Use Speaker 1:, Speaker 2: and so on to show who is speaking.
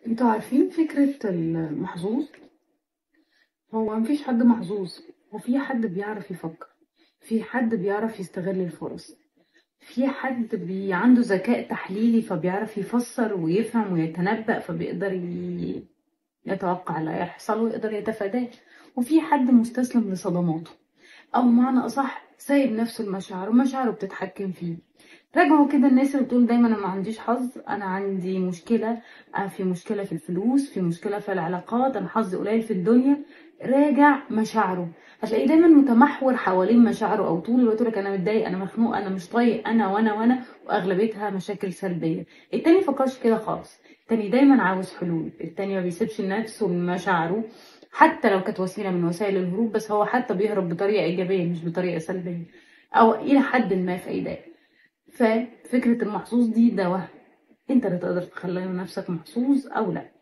Speaker 1: انتوا عارفين فكرة المحظوظ؟ هو مفيش حد محظوظ، هو في حد بيعرف يفكر، في حد بيعرف يستغل الفرص، في حد عنده ذكاء تحليلي فبيعرف يفسر ويفهم ويتنبأ، فبيقدر يتوقع اللي هيحصل ويقدر يتفاداه. وفي حد مستسلم لصدماته، او معنى اصح سايب نفسه لمشاعره، ومشاعره بتتحكم فيه. راجعوا كده الناس اللي بتقول دايما انا ما عنديش حظ، انا عندي مشكلة، في مشكلة في الفلوس، في مشكلة في العلاقات، انا حظي قليل في الدنيا. راجع مشاعره، هتلاقيه دايما متمحور حوالين مشاعره، او طول الوقت يقول لك انا متضايق، انا مخنوق، انا مش طايق، انا وانا وانا، واغلبيتها مشاكل سلبية. التاني مفكرش كده خالص، التاني دايما عاوز حلول، التاني ما بيسيبش نفسه لمشاعره حتى لو كانت وسيلة من وسائل الهروب، بس هو حتى بيهرب بطريقة ايجابية مش بطريقة سلبية، او الى حد ما فايداه. ففكره المحظوظ دي ده وهم، انت اللي تقدر تخلي نفسك محظوظ او لا.